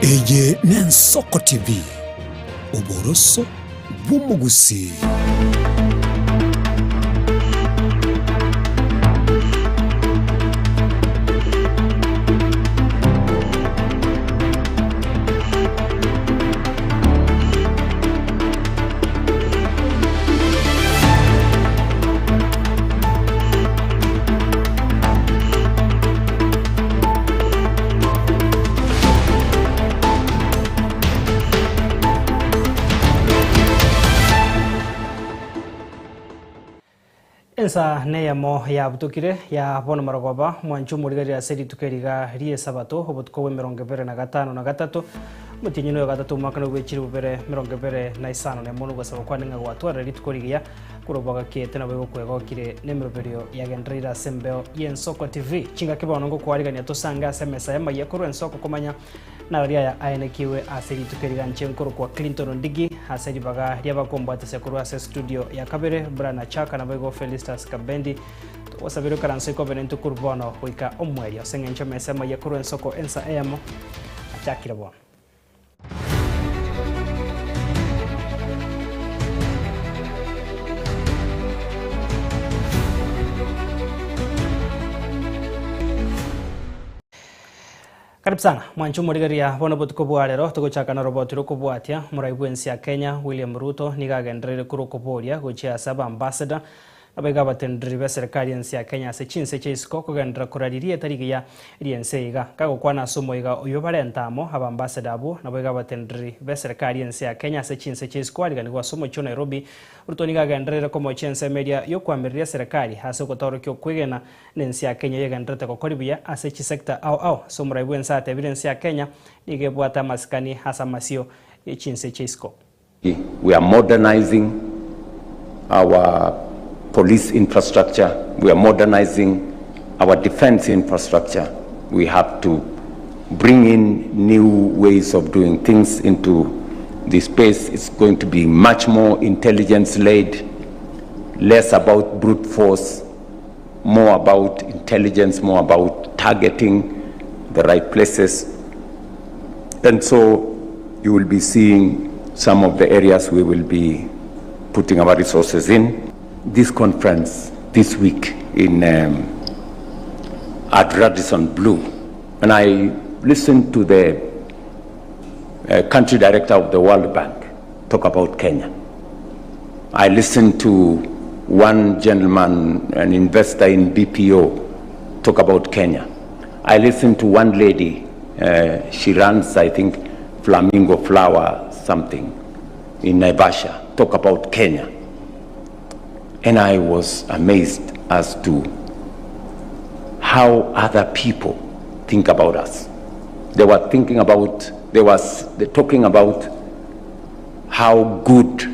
Eye n'Ensoko TV, oboroso bw'omogusii. Ensa neyemo yabutokire ya bono marogoba, mwanche omorigereria ase rituko eri iga ri'Esabato, obotuko bw'emerongo ebere na gatano na gatato, omotienyi noyo gatato omwaka nobwe chilifu bibere merongo ebere na isano nemo, nogosaba kwane ng'a gwatwarire rituko rigiya korwa bwagakiete naboigo kwegokire nemeroberio yagendereire ase embeo y'Ensoko TV. Chingaki bono ngokwarigania tosange ase emesa y'amayia korwa Ensoko komanya Narori aya aenekiwe ase rituko eri ganche nkorokwa Clinton Ondigi ase ribaga ri'abakombwatesia korwa ase studio ya kabere Brian Achaka naboigo Felistus Kabendi. Togosabera oikaranse ikobe naintwe korwa bono goika omoerio ase eng'encho emesa emayia korwa ensoko ensa eyemo achakire bono. Karibu sana mwanche omorigereria bono obotuko bwa rero togochaka noroboti rokobwatia omorai bwensi ya Kenya William Ruto nigo agendereire korwa okoboria gochia ase aba ambassador nabaiga abateneneri beserikari ense ya Kenya ase chinse chia isiko kogenderera koraria rieta rigiya riense iga. Kagokwana ase omoiga oyio barenta amo aba ambassador abwo naboigo abateneneri beserikari ense ya Kenya ase chinse chia isiko ariganigwe ase omochie o Nairobi Ruto nigo agendereire komochia ensemo eria yokoamereria eserekari ase ogotaorokia okwegena Nense ya Kenya yegendererete gokori buya ase chisector ao ao ase omorai bwense atebire ense ya Kenya nigo ebwate amasikani ase amasio ye chinse chia isiko. We are modernizing our police infrastructure, we are modernizing our defense infrastructure. We have to bring in new ways of doing things into the space. It's going to be much more intelligence led, less about brute force, more about intelligence, more about targeting the right places. And so you will be seeing some of the areas we will be putting our resources in. This conference this week in um, at Radisson Blu, and I listened to the uh, country director of the World Bank talk about Kenya. I listened to one gentleman, an investor in BPO, talk about Kenya. I listened to one lady, uh, she runs, I think, Flamingo Flower something in Naivasha, talk about Kenya. And I was amazed as to how other people think about us. They were thinking about, they was they talking about how good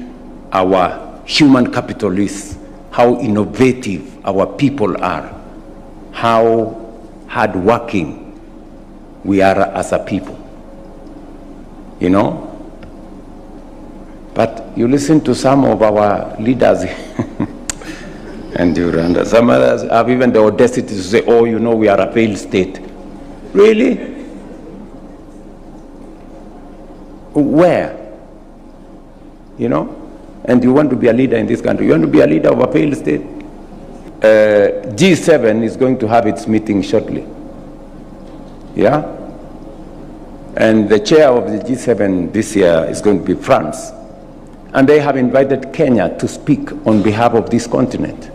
our human capital is, how innovative our people are, how hardworking we are as a people. You know? But you listen to some of our leaders, and you run. Some others have even the audacity to say, oh, you know, we are a failed state. Really? Where? You know? And you want to be a leader in this country. You want to be a leader of a failed state. Uh, G7 is going to have its meeting shortly. Yeah? And the chair of the G7 this year is going to be France. And they have invited Kenya to speak on behalf of this continent.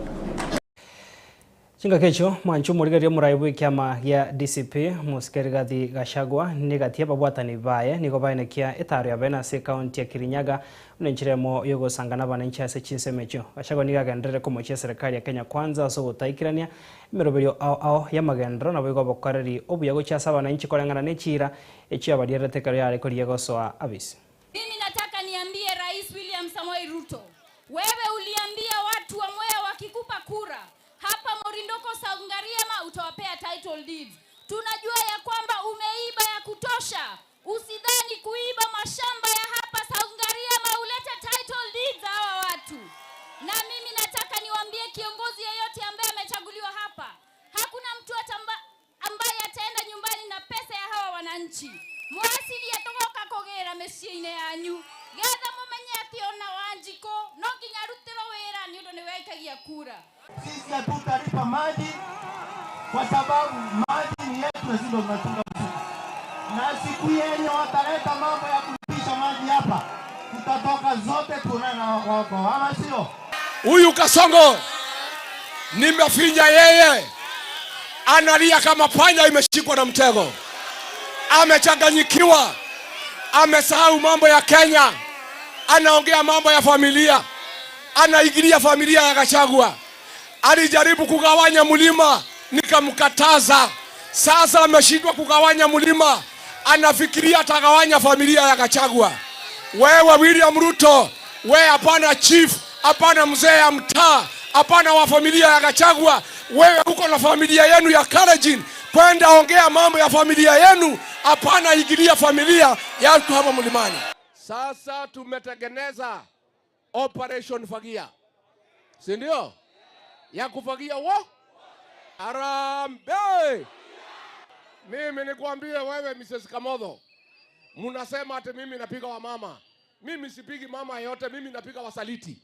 Chingaki echio, mwanche omorigereria omorai bw'ekiama gia DCP, Mosike Rigathi Gachagua, negati y'ababwatani baye nigo baenekia etaaro ya bene ase ekaunti ya Kirinyaga buna enchera emo y'ogosanga nabananchi ase chinsemo echio. Gachagua nigo agenderere komochia eserekari ya Kenya Kwanza ase ogotaikerania emeroberio ao ao y'amagenderero naboigo obokoreri obuya gochia ase abananchi koreng'ana nechiira echio abariererete ekero yare korigia gosoa abisi. Mimi nataka niambie Rais William Samoei Ruto, wewe uliambia watu wa Mwea wakikupa kura hapa Morindoko South Ngariema utawapea title deeds. Tunajua ya kwamba umeiba ya kutosha. Usidhani kuiba mashamba ya hapa South Ngariema ulete title deeds hawa watu. Na mimi nataka niwaambie kiongozi yeyote ambaye amechaguliwa hapa, hakuna mtu atamba, ambaye ataenda nyumbani na pesa ya hawa wananchi. Mwasiria tũgoka kũgĩra mĩciĩ-inĩ yanyu getha mũmenye atĩ ona Wanjikũ no nginya arutĩrwo wĩra nĩ ũndũ nĩwe aikagia kura. Sisi hatutalipa maji kwa sababu maji ni yetu na sisi ndo tunachunga usiku. Na siku yenye wataleta mambo ya kulipisha maji hapa, tutatoka zote tuonane na wako, ama sio? Huyu Kasongo nimefinya yeye, analia kama panya imeshikwa na mtego, amechanganyikiwa, amesahau mambo ya Kenya, anaongea mambo ya familia, anaingilia familia ya Gachagua. Alijaribu kugawanya mlima, nikamkataza. Sasa ameshindwa kugawanya mlima, anafikiria atagawanya familia ya Gachagua. Wewe William Ruto, wewe hapana chief, hapana mzee ya mtaa, hapana wa familia ya Gachagua. Wewe uko na familia yenu ya Kalenjin, kwenda ongea mambo ya familia yenu, hapana ingilia familia ya watu hapa mlimani. Sasa tumetengeneza Operation Fagia, si ndio? Ya kufagia wo Harambee! Mimi nikwambie wewe Mrs. Kamotho, mnasema ati mimi napiga wamama. Mimi sipigi mama yote, mimi napiga wasaliti.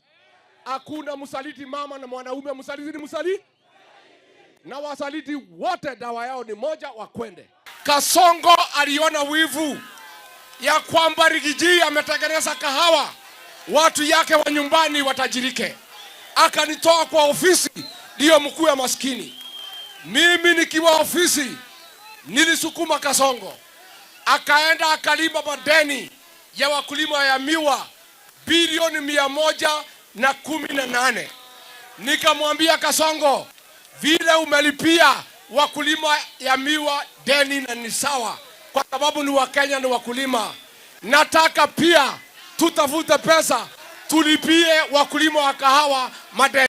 Hakuna msaliti mama na mwanaume, msaliti ni msaliti, na wasaliti wote dawa yao ni moja, wakwende. Kasongo aliona wivu ya kwamba Riggy G ametengeneza kahawa, watu yake wa nyumbani watajirike, akanitoa kwa ofisi ndiyo mkuu ya maskini. Mimi nikiwa ofisi nilisukuma Kasongo akaenda akalima madeni ya wakulima ya miwa bilioni 118. Nikamwambia Kasongo, vile umelipia wakulima ya miwa deni na ni sawa, kwa sababu ni Wakenya ni wakulima. Nataka pia tutafute pesa tulipie wakulima wa kahawa madeni.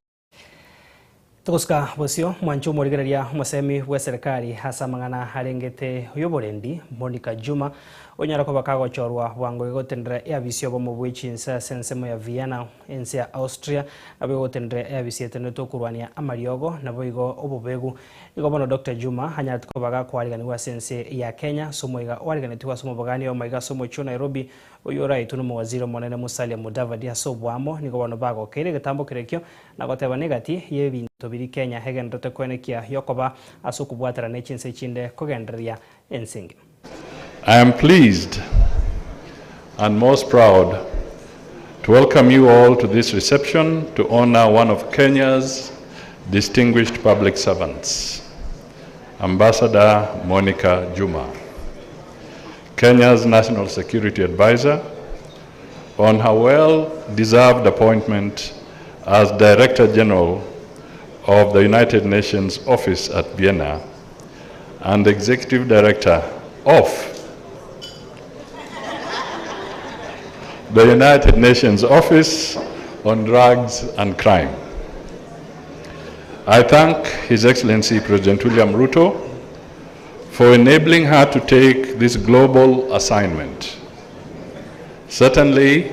Togosika bosio mwancho omorigereria omosemi bwa eserekari ase amang'ana arengete y'oborendi Monica Juma onyara koba kagochorwa bwango egotendera eabisi obomo bwa echinsa ase ensemo ya Vienna ense ya Austria nabo egotendera eabisi etenete okorwania amariogo nabo igo obobegu igo bono Dr Juma anyarete koba gakoariganiwa ase ense ya Kenya ase omoiga oariganetigwe ase omobogani omaiga ase omochie o Nairobi oywo oraetwe na omowaziri omonene Musalia Mudavadi ase oboamo nigo bono bagokeire egetambo kerekio na goteba negati y'ebinto biri Kenya egenderete koenekia yokoba ase okobwatera ne chinse chinde kogendereria ense engima. I am pleased and most proud to welcome you all to this reception to honor one of Kenya's distinguished public servants, Ambassador Monica Juma, Kenya's National Security Advisor, on her well-deserved appointment as Director General of the United Nations Office at Vienna and Executive Director of the United Nations Office on Drugs and Crime. I thank His Excellency President William Ruto for enabling her to take this global assignment. Certainly,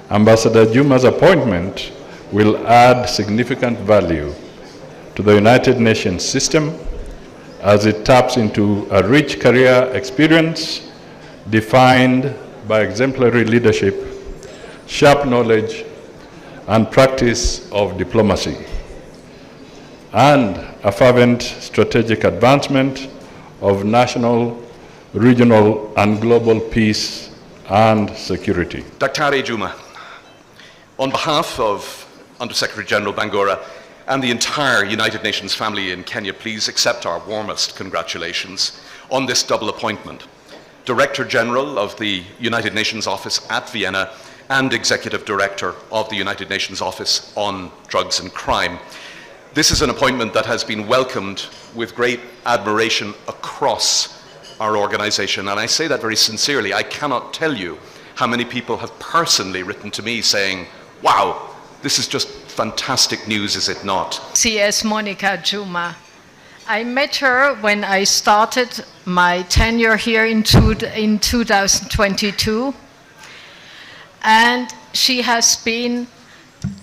Ambassador Juma's appointment will add significant value to the United Nations system as it taps into a rich career experience defined by exemplary leadership, sharp knowledge, and practice of diplomacy, and a fervent strategic advancement of national, regional, and global peace and security. Daktari Juma, on behalf of Under Secretary General Bangura and the entire United Nations family in Kenya, please accept our warmest congratulations on this double appointment. Director General of the United Nations Office at Vienna and Executive Director of the United Nations Office on Drugs and Crime. This is an appointment that has been welcomed with great admiration across our organization, and I say that very sincerely. I cannot tell you how many people have personally written to me saying, wow, this is just fantastic news, is it not? CS Monica Juma. I met her when I started my tenure here in 2022, and she has been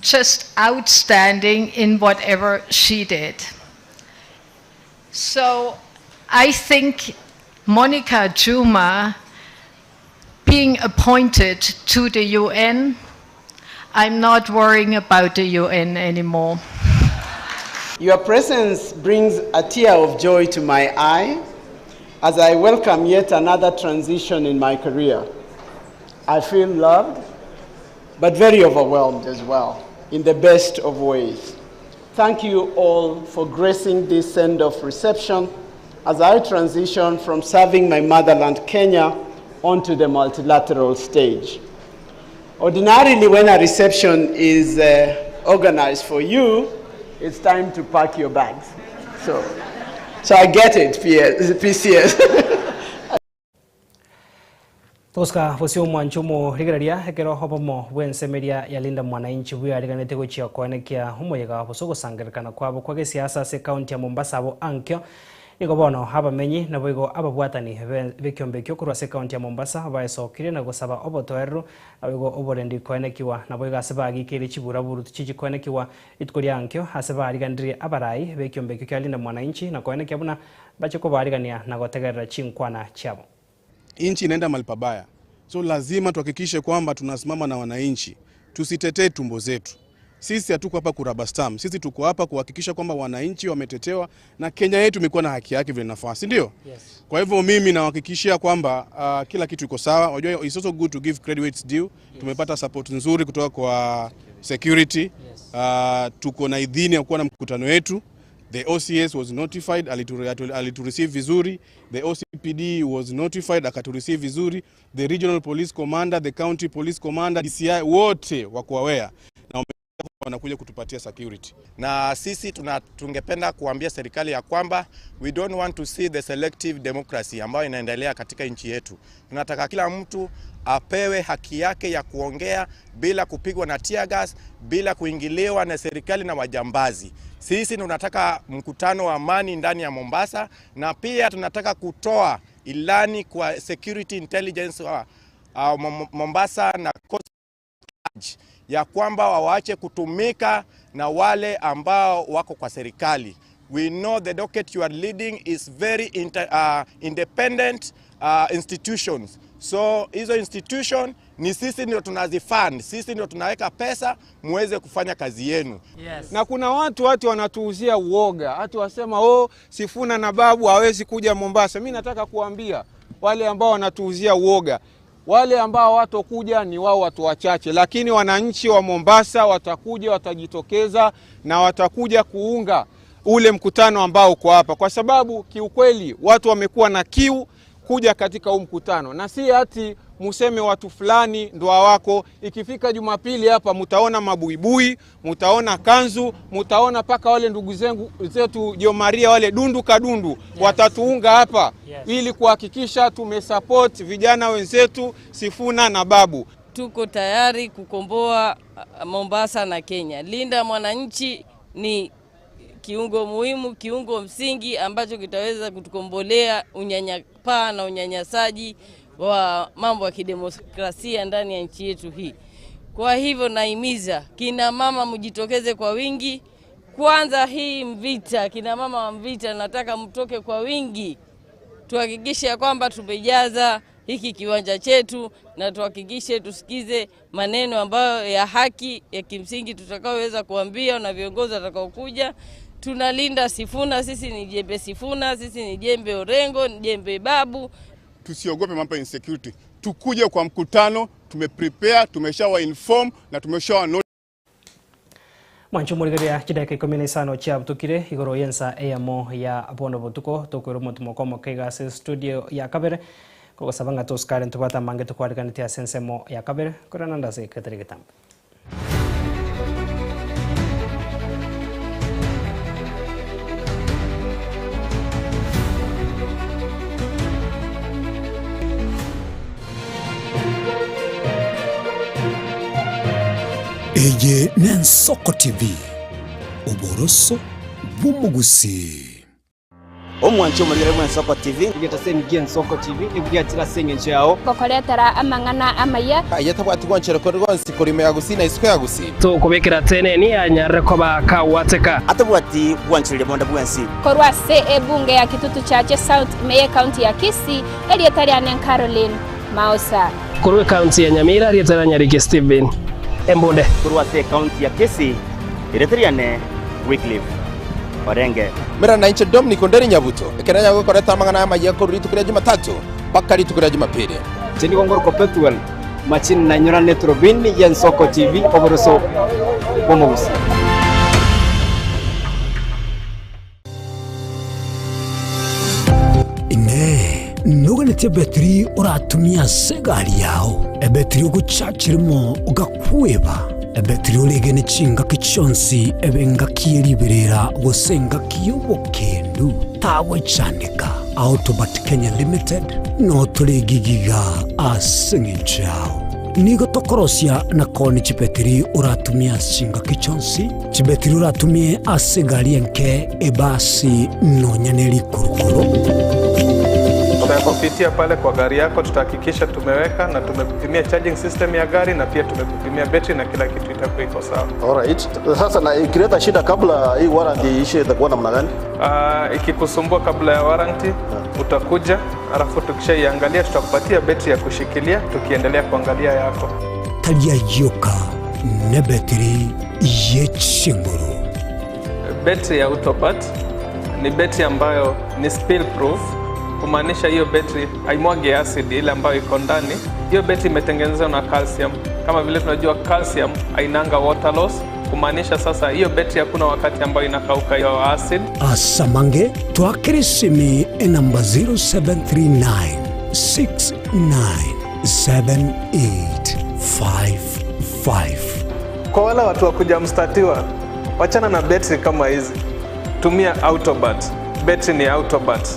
just outstanding in whatever she did. So I think Monica Juma Being appointed to the UN, I'm not worrying about the UN anymore. Your presence brings a tear of joy to my eye as I welcome yet another transition in my career. I feel loved, but very overwhelmed as well, in the best of ways. Thank you all for gracing this send-off reception as I transition from serving my motherland, Kenya, onto the multilateral stage. Ordinarily, when a reception is uh, organized for you, it's time to pack your bags. So, so I get it, PS, PCS. Togosuka bosio omwancho omorigereria ekero obomo bw'ensemeria ya Linda Mwananchi bweariganete gochia koenekia omoyega gose ogosangererekana kwabo kwa gesiasa ase ekaunti ya Mombasa abo ankio. Nigo bono abamenyi naboigo ababwatani b'ekiombe ekio korwa ase ekaunti ya Mombasa baesokirie na gosaba obotoereru naboigo oborendi koenekiwa naboigo ase bagikeire chiburaburu tichichi koenekiwa rituko ria ankio ase baariganirie abarai b'ekiombe ekio kia Linda Mwananchi na koenekia buna mbache kobaarigania na gotegerera chinkwana chiabo. Nchi inaenda mahali pabaya, so lazima tuhakikishe kwamba tunasimama na wananchi, tusitetee tumbo zetu. Sisi hatuko hapa kurubber stamp, sisi tuko hapa kuhakikisha kwamba wananchi wametetewa na Kenya yetu imekuwa na haki yake vile inafaa, si ndio? Yes. Kwa hivyo mimi nawahakikishia kwamba uh, kila kitu iko sawa. Unajua it's also good to give credit where it's due. Yes. Tumepata support nzuri kutoka kwa security. Yes. Uh, tuko na idhini ya kuwa na mkutano wetu. The OCS was notified, alitureceive vizuri. The OCPD was notified, akatureceive vizuri. The regional police commander, the county police commander, DCI wote wako aware na wanakuja kutupatia security. Na sisi tuna, tungependa kuambia serikali ya kwamba we don't want to see the selective democracy ambayo inaendelea katika nchi yetu. Tunataka kila mtu apewe haki yake ya kuongea bila kupigwa na tear gas, bila kuingiliwa na serikali na wajambazi. Sisi tunataka mkutano wa amani ndani ya Mombasa, na pia tunataka kutoa ilani kwa security intelligence wa uh, Mombasa na Coast ya kwamba wawache kutumika na wale ambao wako kwa serikali. We know the docket you are leading is very inter, uh, independent uh, institutions. So hizo institution ni sisi ndio tunazifund, sisi ndio tunaweka pesa muweze kufanya kazi yenu. Yes. Na kuna watu watu wanatuuzia uoga, hatu wasema oh, Sifuna na Babu hawezi kuja Mombasa. Mi nataka kuambia wale ambao wanatuuzia uoga, wale ambao watokuja ni wao watu wachache, lakini wananchi wa Mombasa watakuja, watajitokeza na watakuja kuunga ule mkutano ambao uko hapa, kwa sababu kiukweli watu wamekuwa na kiu kuja katika huu mkutano, na si ati museme watu fulani ndo hawako. Ikifika Jumapili hapa mutaona mabuibui, mutaona kanzu, mutaona mpaka wale ndugu zengu zetu Jo Maria wale dundu kadundu, yes. Watatuunga hapa, yes. Ili kuhakikisha tumesupport vijana wenzetu Sifuna na Babu. Tuko tayari kukomboa Mombasa na Kenya. Linda Mwananchi ni kiungo muhimu, kiungo msingi ambacho kitaweza kutukombolea unyanyapaa na unyanyasaji wa mambo ya kidemokrasia ndani ya nchi yetu hii. Kwa hivyo naimiza kina mama mjitokeze kwa wingi. Kwanza hii Mvita, kina mama wa Mvita nataka mtoke kwa wingi, tuhakikishe ya kwamba tumejaza hiki kiwanja chetu na tuhakikishe tusikize maneno ambayo ya haki ya kimsingi tutakaoweza kuambia na viongozi watakaokuja. Tunalinda Sifuna, sisi ni jembe Sifuna, sisi ni jembe Orengo, ni jembe Babu. Tusiogope mambo ya insecurity, tukuje kwa mkutano, tumeprepare, tumeshawa inform na tumeshawa notify. Mwancho morigeria chidakika ikumi na isano chiabutukire igoro yensa eyamo ya bono botuko tokwira omotumo kwa omokaiga ase studio ya kabere kogosaba ng'a tosikare ntobwate amange tokwariganetie ase ensemo ya kabere korana ndase ketere getambe. Eye n'Ensoko TV, oboroso bw'omogusii. Omwanche omorigere bw'Ensoko TV. Egetasemi gi'Ensoko TV ebugiachire ase eng'encho yao. Gokoretera amang'ana amaya. Aye tabwati gwanchera kore gonsi korima ya gusii na isiko ya gusii. Tokobekera teneni anyarire koba kawateka. Atabwati gwanchereria bonde bwensi. Korwa ase ebunge ya Kitutu Chache South meye county ya Kisii erieta riane Caroline Maosa. Korwa ekaunti ya Nyamira, rieta ria Nyariki Stephen Embunde. Korwa ase ekaunti ya Kisii, erieta riane Wycliffe Orenge. Mera nainche Dominic Onderi Nyabuto, ekero nanyare gokoreta amang'ana amayia korwa rituko ria Jumatatu mpaka rituko ria Jumapili. Inche nigo ngorokwa Pethuel Machini nainyora neturubini y'Ensoko TV oboroso bw'omogusii. Inee! Noganetie ebetiri oratumie ase egari yao, ebetiri ogochachirimo ogakweba, ebetiri oregene chingaki chionsi ebe engaki ye riberera gose engaki y'obokendu? Tagwechandeka. Autobat Kenya Limited notore egigiga ase eng'encho yao. Nigo tokorosia na koonia chibetiri oratumie ase chingaki chionsi, chibetiri oratumie ase egari enke, ebasi, nonya ne rikurukuru. Tutakupitia pale kwa gari yako, tutahakikisha tumeweka na tumekupimia charging system ya gari na pia tumekupimia betri na kila kitu itakuwa iko sawa. Alright. Sasa na ikileta shida kabla hii warranty iishe itakuwa namna gani? Ikikusumbua kabla ya warranty utakuja, alafu tukishaiangalia tutakupatia betri ya kushikilia tukiendelea kuangalia yako. Tari ayioka nebetiri ye chinguru. Betri ya Autobat ni betri ambayo ni spill proof, kumaanisha hiyo betri haimwagi acid ile ambayo iko ndani. Hiyo betri imetengenezwa na calcium. Kama vile tunajua calcium hainanga water loss, kumaanisha sasa hiyo betri hakuna wakati ambayo inakauka hiyo acid. Asamange twakere esimi enamba 0739 697855. Kwa wale watu wa kujamstatiwa, wachana na betri kama hizi, tumia Autobat. Betri ni Autobat.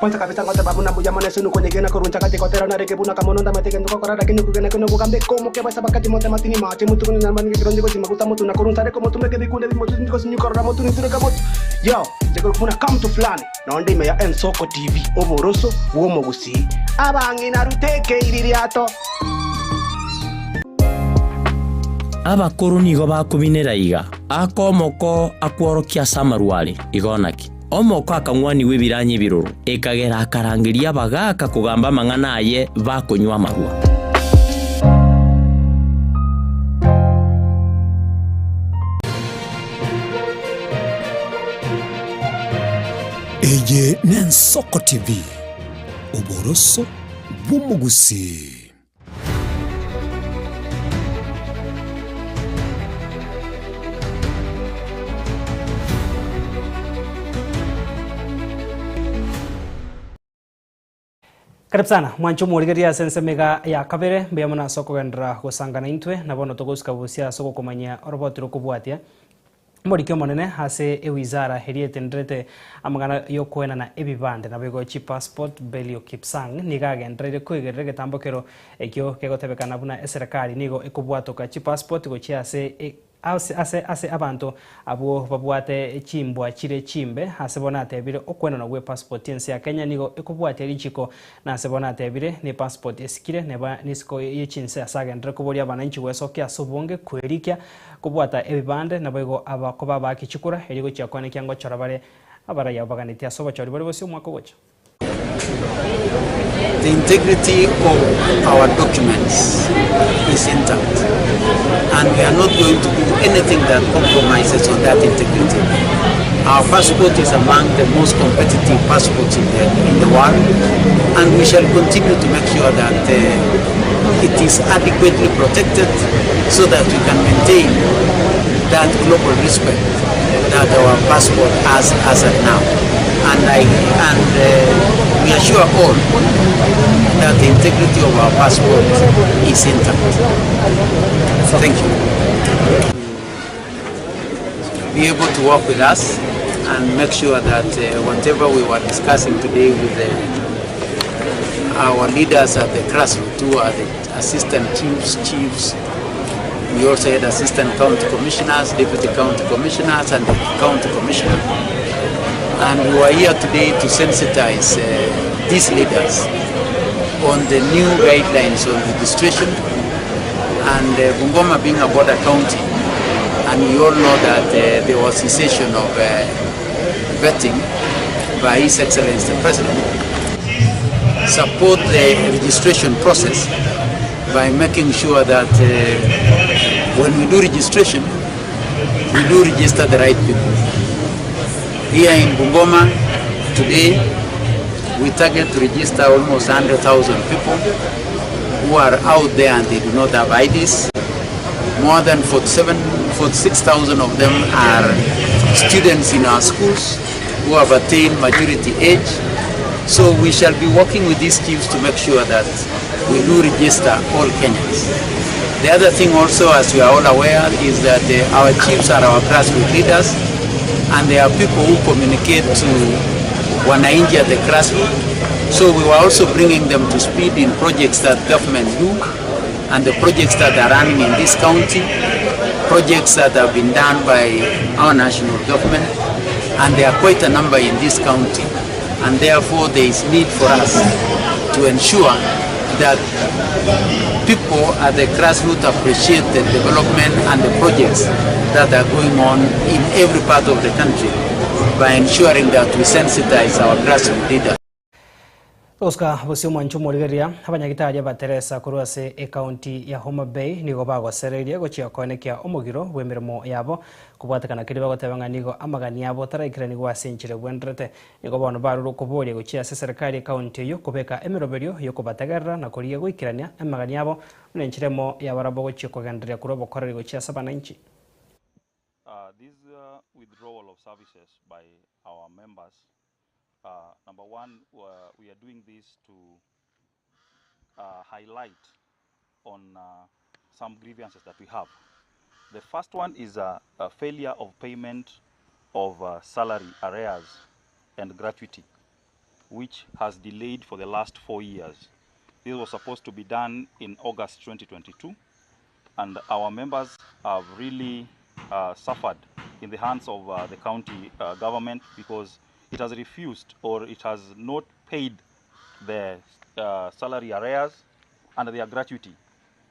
Kwanza kabisa ngoja babu na buya mwana sunu kwenye gena kuruncha kati kotera na reke buna kamono nda mateke ndoko kora lakini kugena kuno bugambe komo ke basa bakati mote matini mache mutu kuno namba ngi kironji ko maguta mutu na kurunta reko mutu meke bikunde bi mutu ndiko sinyu korora mutu ni tureka mutu yo jeko kuna come to fulani na ndime ya Ensoko TV oboroso bwomo gusi abangina ruteke iririato. Abakoro nigo bakobinera iga, Aka omoko akworokia ase amarwa are, igo naki? Omoko akang'wanigwa ebiranya ebiroro, ekagera akarangeria abagaaka kogamba amang'ana aye bakonywa amarwa. Eye n'Ensoko TV, oboroso bw'omogusii. Karibu sana mwanche omorigereria ase ensemo iga ya kabere mbuya mono ase okogenderera gosangana intwe na bono togosuka bosia ase ogokomanyia oroboti rokobwatia Omoriki omonene ase ewizara eria etenderete amang'ana y'okoenana ebibande naboigo chipassport Belio Kipsang nigo agendereire koigerera egetambokero ekio kegotebekana buna eserekari nigo ekobwatoka chipassport gochia ase ase ase ase abanto abwo babwate chimbwa chire chimbe. Ase bono atebire okoenanwa gw'epassport ense ya Kenya nigo ekobwatia richiko na ase bono atebire nepassport esikire neba nisiko ye chinse ase agenderere koboria abananchi gwesokia ase obonge kwerikia Kobwata ebibande, naboigo aba koba abaaki chikura, erio gochia koenekia ngochora bare abarai abwo baganetie ase obochori bore bosio omwaka ogocha. The integrity of our documents is intact and we are not going to do anything that compromises on that integrity. Our passport is among the most competitive passports in the, in the world and we shall continue to make sure that uh, it is adequately protected so that we can maintain that global respect that our passport has as at now. And, I, and uh, we assure all that the integrity of our passport is intact. Thank you. Be able to work with us and make sure that uh, whatever we were discussing today with the, our leaders at the grassroots, who are the assistant chiefs, chiefs, we also had assistant county commissioners, deputy county commissioners, and the county commissioner. And we were here today to sensitize uh, these leaders on the new guidelines on registration and uh, Bungoma being a border county, and we all know that uh, there was cessation of uh, vetting by His Excellency the President. support the registration process by making sure that uh, when we do registration, we do register the right people. Here in Bungoma today, we target to register almost 100,000 people who are out there and they do not have IDs. More than 47, 46,000 of them are students in our schools who have attained majority age. So we shall be working with these chiefs to make sure that we do register all Kenyans. The other thing also, as you are all aware, is that uh, our chiefs are our grassroots leaders and they are people who communicate to wananchi at the grassroots. So we were also bringing them to speed in projects that government do and the projects that are running in this county, projects that have been done by our national government, and there are quite a number in this county. And therefore there is need for us to ensure that people at the grassroots appreciate the development and the projects that are going on in every part of the country by ensuring that we sensitize our grassroots leaders. Gosuka bosio omwancho omorigereria, abanyagitari abateresa korwa ase ecounty ya Homa Bay nigo bagosereirie gochia koenekia omogiro bw'emeremo yabo kobwatekana keria bagoteba ng'a nigo amagani abo taraikeraniwa ase enchera ebwenderete. Nigo bono barure okoboria gochia ase eserekari y'ecounty eyio kobeka emeroberio y'okobategerera na korigia goikerania amagani abo buna enchera emo yabarabwo gochia kogendereria korwa obokoreri gochia ase abananchi. This withdrawal of services by our members, number one, we are doing this to highlight on some grievances that we have. The first one is a, a failure of payment of salary arrears and gratuity, which has delayed for the last four years. This was supposed to be done in August 2022, and our members have really suffered in the hands of the county government because it has refused or it has not paid the salary arrears and their gratuity.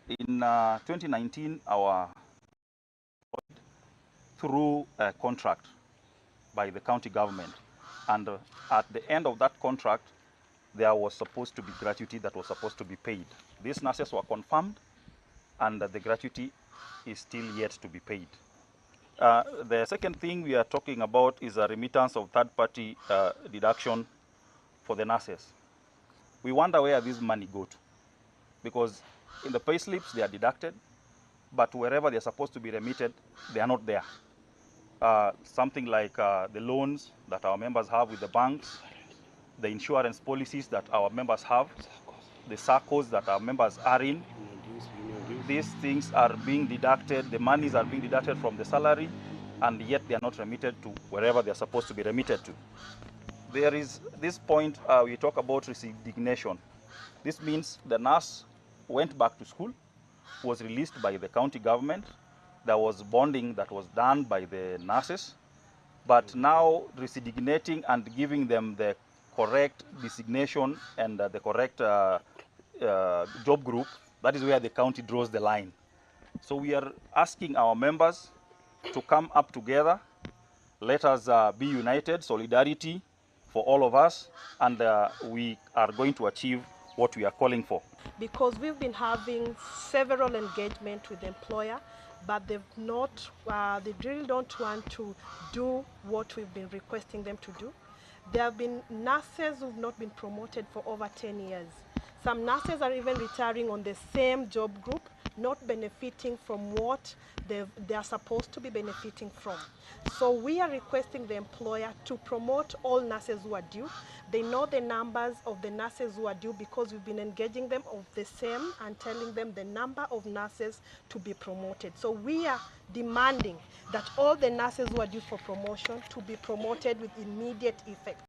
In 2019, our through a contract by the county government. And at the end of that contract, there was supposed to be gratuity that was supposed to be paid. These nurses were confirmed, and the gratuity is still yet to be paid. The second thing we are talking about is a remittance of third-party deduction for the nurses. We wonder where this money go to, because in the pay slips they are deducted, but wherever they are supposed to be remitted, they are not there. Something like the loans that our members have with the banks, the insurance policies that our members have, the SACCOs that our members are in. These things are being deducted, the monies are being deducted from the salary, and yet they are not remitted to wherever they are supposed to be remitted to. There is this point we talk about resignation. This means the nurse went back to school, was released by the county government. There was bonding that was done by the nurses, but now resignating and giving them the correct designation and the correct job group, that is where the county draws the line. So we are asking our members to come up together. Let us be united, solidarity for all of us, and we are going to achieve what we are calling for. Because we've been having several engagement with the employer, but they've not, they really don't want to do what we've been requesting them to do. There have been nurses who've not been promoted for over 10 years. Some nurses are even retiring on the same job group, not benefiting from what they are supposed to be benefiting from. So we are requesting the employer to promote all nurses who are due. They know the numbers of the nurses who are due because we've been engaging them of the same and telling them the number of nurses to be promoted. So we are demanding that all the nurses who are due for promotion to be promoted with immediate effect.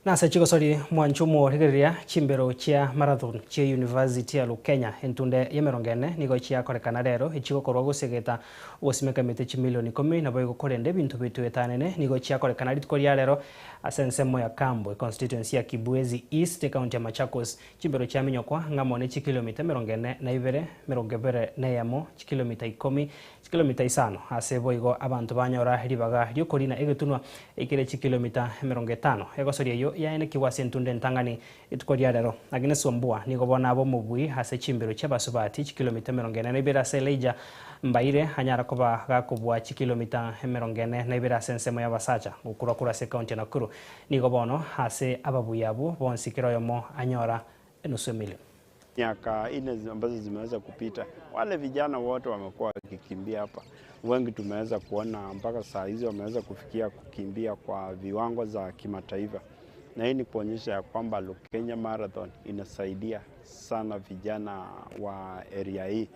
Nase chigosori mwancho omorigereria chimbero chia marathon chia University ya Lukenya entunde y'emerongo ene nigo chiakorekana rero echigokorwa gosegeta ogosimeka emete chimilioni ikomi naboigo korenda ebinto bitoetanene nigo chiakorekana rituko ria rero ase ensemo ya Kambwe constituency ya Kibwezi East ekaunti ya Machakos. Chimbero chiaminyokwa ng'amo ne chikilomita 42, 21, chikilomita ikomi, chikilomita isano ase boigo abanto banyora ribaga riokorina egetunwa ekere chikilomita 50. Egosoria eyio eyio yaenekigwe ase entunda entang'ani rituko ria rero. Agnes Wambua nigo bono abe omobui ase chimbero chi'abasubati chikilomita 42 ase Elijah Mbaire anyara koba gakobua chikilomita 42 ase ensemo y'abasacha gokurwa korwa ase ekaunti ya Nakuru. Nigo bono ase ababui abwo bonsi kera oyomo anyora enusu emilion. Miaka nne ambazo zimeweza kupita, wale vijana wote wamekuwa wakikimbia hapa, wengi tumeweza kuona mpaka saa hizi wameweza kufikia kukimbia kwa viwango za kimataifa, na hii ni kuonyesha ya kwamba Lukenya Marathon inasaidia sana vijana wa area hii.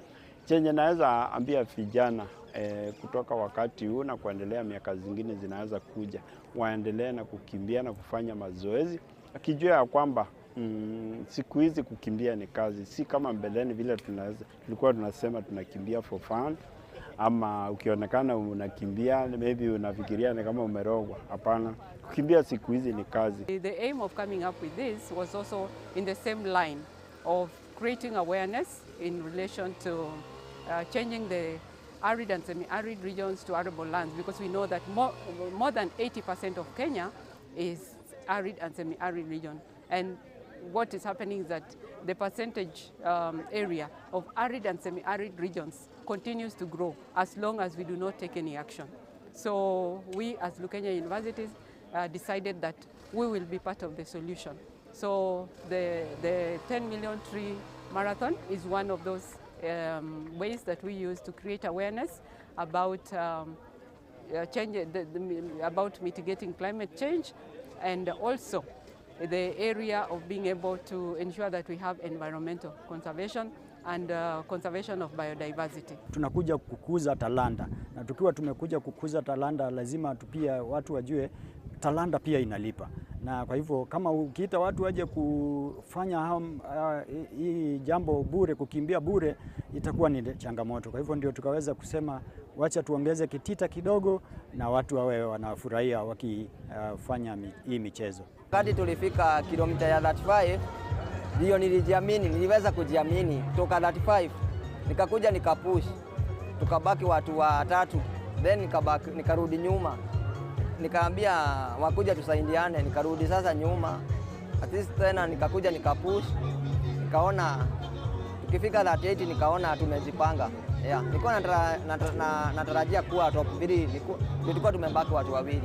Chenye naweza ambia vijana eh, kutoka wakati huu na kuendelea miaka zingine zinaweza kuja, waendelee na kukimbia na kufanya mazoezi, akijua ya kwamba siku hizi kukimbia ni kazi, si kama mbeleni vile tunaweza, tulikuwa tunasema tunakimbia for fun ama ukionekana unakimbia maybe unafikiria ni kama umerogwa. Hapana, kukimbia siku hizi ni kazi. The aim of coming up with this was also in the same line of creating awareness in relation to changing the arid and semi-arid regions to arable lands, because we know that more than 80% of Kenya is arid and semi-arid region. And what is happening is that the percentage area of arid and semi-arid regions continues to grow as long as we do not take any action. So we as Lukenya Universities decided that we will be part of the solution. So the 10 million tree marathon is one of those ways that we use to create awareness about, change, the, about mitigating climate change, and also the area of being able to ensure that we have environmental conservation and conservation of biodiversity. Tunakuja kukuza talanta, na tukiwa tumekuja kukuza talanta, lazima pia watu wajue talanta pia inalipa, na kwa hivyo kama ukiita watu waje kufanya hii jambo bure, kukimbia bure, itakuwa ni changamoto. Kwa hivyo ndio tukaweza kusema wacha tuongeze kitita kidogo na watu wawe wanafurahia wakifanya hii michezo. Wakati tulifika kilomita ya 35 ndio nilijiamini, niliweza kujiamini kutoka 35 nikakuja nikapush, tukabaki watu watatu, then nikabaki, nikarudi nyuma, nikaambia wakuja tusaidiane, nikarudi sasa nyuma at least tena nikakuja nikapush, nikaona tukifika 38 nikaona tumejipanga. Yeah, nilikuwa natarajia kuwa top 3, tulikuwa tumebaki watu wawili.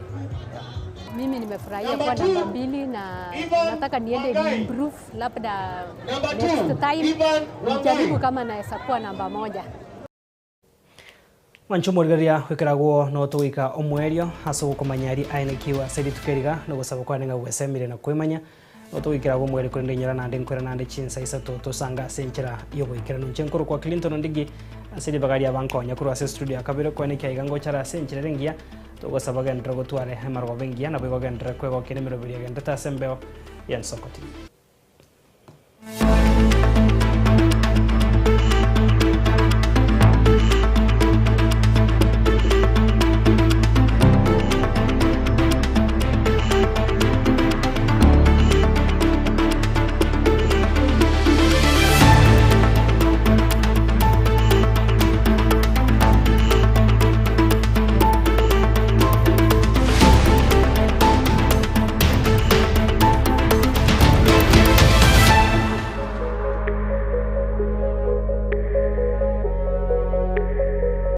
Yeah. Mimi nimefurahia kuwa namba 2 na nataka niende improve, labda next time nijaribu kama naweza kuwa namba 1. Mwancho morigeria gwikeragwo no tugoika omwerio ase ogokomanya aria aenekiwa ase rituko eriga na ogosaba kwane ng'a gwesemire na kwemanya no tugoikeragwo omweri korende inyora naende nkwera naende chinsa isato tosanga ase enchera ya ogoikeranu nche nkoro kwa Clinton Ondigi ase ribaga ria bankonya korwa ase studio ya kabere kwenekia iga ngochara ase enchera ere engiya togosaba ogenderere gotware emarogoba engiya nabo igo ogenderere kwegokia na emeroberi egenderete ase embeo ya Ensoko TV.